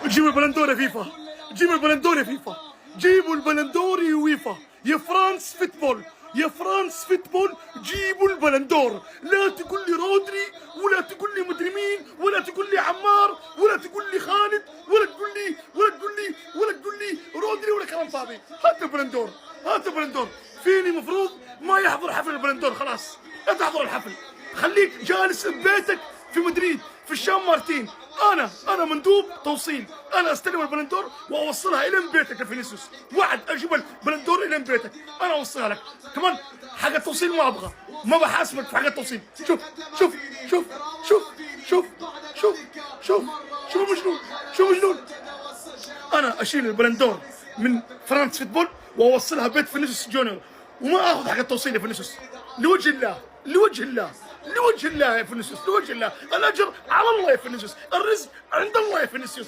جيبوا البلندور يا فيفا، جيبوا البلندور يا فيفا، جيبوا البلندور يا ويفا، يا فرانس فوتبول، يا فرانس فوتبول، جيبوا البلندور. لا تقول لي رودري، ولا تقول لي مدري مين، ولا تقول لي عمار، ولا تقول لي خالد، ولا تقول لي ولا تقول لي ولا تقول لي رودري، ولا كلام فاضي. هات البلندور، هات البلندور. فيني مفروض ما يحضر حفل البلندور، خلاص لا تحضر الحفل، خليك جالس ببيتك في مدريد في الشام مارتين. انا مندوب توصيل، انا استلم البلندور واوصلها الى بيتك يا فينيسيوس. وعد اجيب البلندور الى بيتك، انا اوصلها لك. كمان حق التوصيل ما ابغى، ما بحاسبك في حق التوصيل. شوف شوف شوف شوف شوف شوف شوف شوف مجنون، شوف مجنون. انا اشيل البلندور من فرانس فوتبول واوصلها بيت فينيسيوس جونيور وما اخذ حق التوصيل يا فينيسيوس. لوجه الله، لوجه الله، لوجه الله يا فينيسيوس، لوجه الله. الاجر على الله يا فينيسيوس، الرزق عند الله يا فينيسيوس.